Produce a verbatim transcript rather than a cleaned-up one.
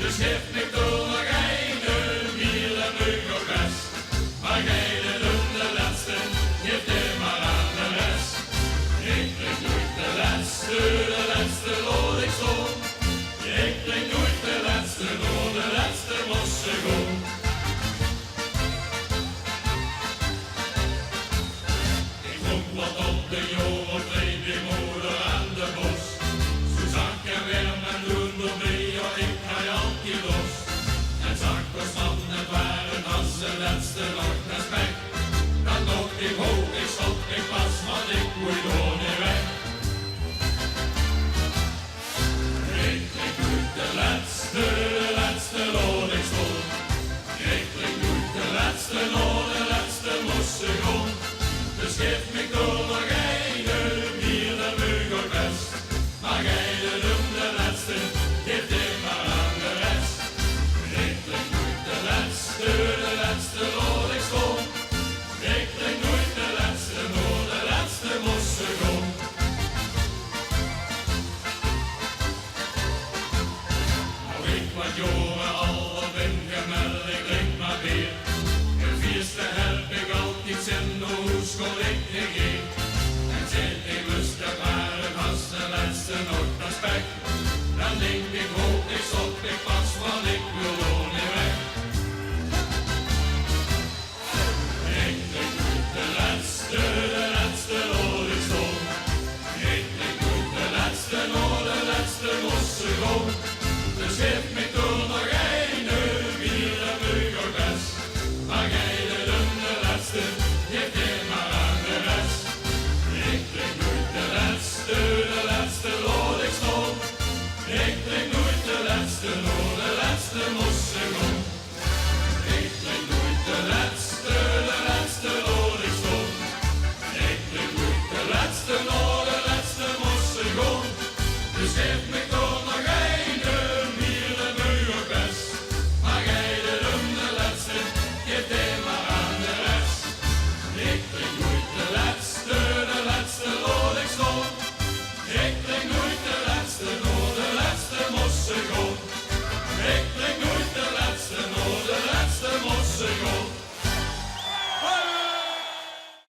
Sjif mich door nog eine, mier dan meug ouch bès. Mer geine doon de lètste, geef dae mer aan de res. Ich drink noeit de lètste, de lètste laot ich stoon. Ich drink noeit de lètste, nao de lètste mós ze goon. Ich dronk waat op de jaor of drie bie moder aan de bos. Zoe zag ich weer mien doon d'rbie, jao, ich haaj altied los. En zag: "Kos man, 't waor 't as de lètste nog nao spek." Dan dach ich: "Ho, ich stop, ich pas, want ich woel dao neet weg." Ich drink noeit de lètste, de lètste laot ich stoon. Ich drink noeit de lètste, nao de lètste mós ze goon. Dus geef mich door nog eine, mier dan meug ouch bès. Mer geine doon de lètste, geef dae mer aan de res. Ich drink noeit de lètste, de lètste laot ich stoon. Ich drink noeit de lètste, nao de lètste mós ze goon. Noe ich waat jaore alder bin, gemèld, ich drink mer beer. Gevieste höb ich altied zin, nao hoes gaon ich neet gaer. En zèt ich lus, 't waor 't as de lètste nog nao spek. Dan dink ich: "Ho,